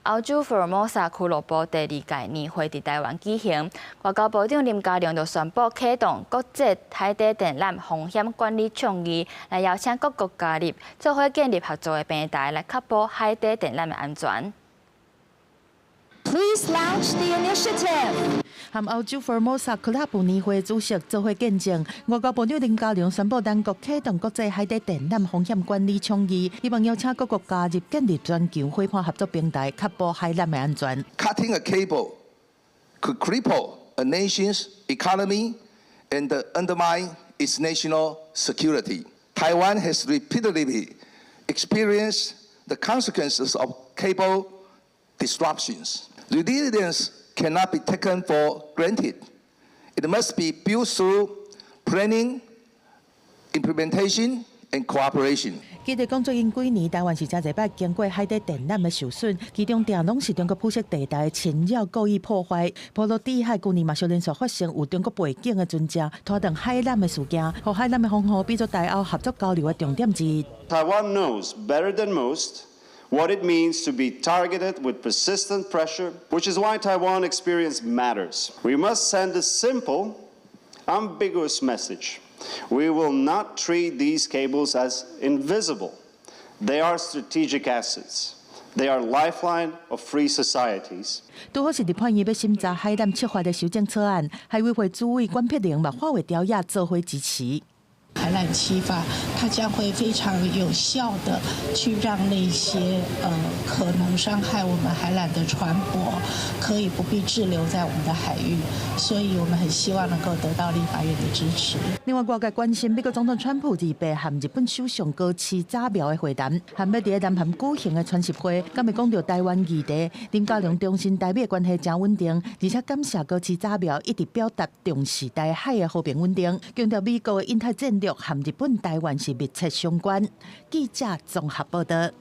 歐洲福爾摩沙俱樂部第二屆年會佇臺灣舉行，外交部長林佳龍就宣布啟動國際海底電纜風險管理倡議，來邀請各國加入，做伙建立合作的平台，來確保海底電纜的安全。 Please launch the initiative. 和歐洲福爾摩沙俱樂部年會主席做伙見證，外交部長林佳龍宣布，咱國啟動國際海底電纜風險管理倡議，希望邀請各國加入建立全球夥伴合作平台，確保海纜的安全。 Cutting a cable could cripple a nation's economy and undermine its national security. Taiwan has repeatedly experienced the consequences of cable disruptions. Resilience cannot be taken for granted. It must be built through planning, implementation, and cooperation. 記得講最近幾年，臺灣是誠濟擺經過海底電纜的受損，其中定攏是中國灰色地帶侵擾故意破壞。波羅的海舊年嘛，小連續發生有中國背景的船隻拖斷海纜的事件，予海纜的防護變做台歐合作交流的重點之一。 Taiwan knows better than most what it means to be targeted with persistent pressure, which is why Taiwan experience matters. We must send a simple, unambiguous message. We will not treat these cables as invisible. They are strategic assets. They are lifeline of free societies. 拄好是立法院欲審查海纜七法的修正草案，海委會主委管碧玲嘛發話調也做伙支持。海纜七法，它將會非常有效的去讓那些可能傷害我們海纜的船舶，可以不必滯留在我們的海域，所以我們很希望能夠得到立法院的支持。另外，外界關心美國總統川普28和日本首相高市早苗的會談，和欲佇南韓舉行的川習會，敢會講著臺灣議題？林佳龍重申台美關係誠穩定，而且感謝高市早苗一直表達重視台海的和平穩定，強調美國的印太戰略和日本、臺灣是密切相關。記者綜合報道。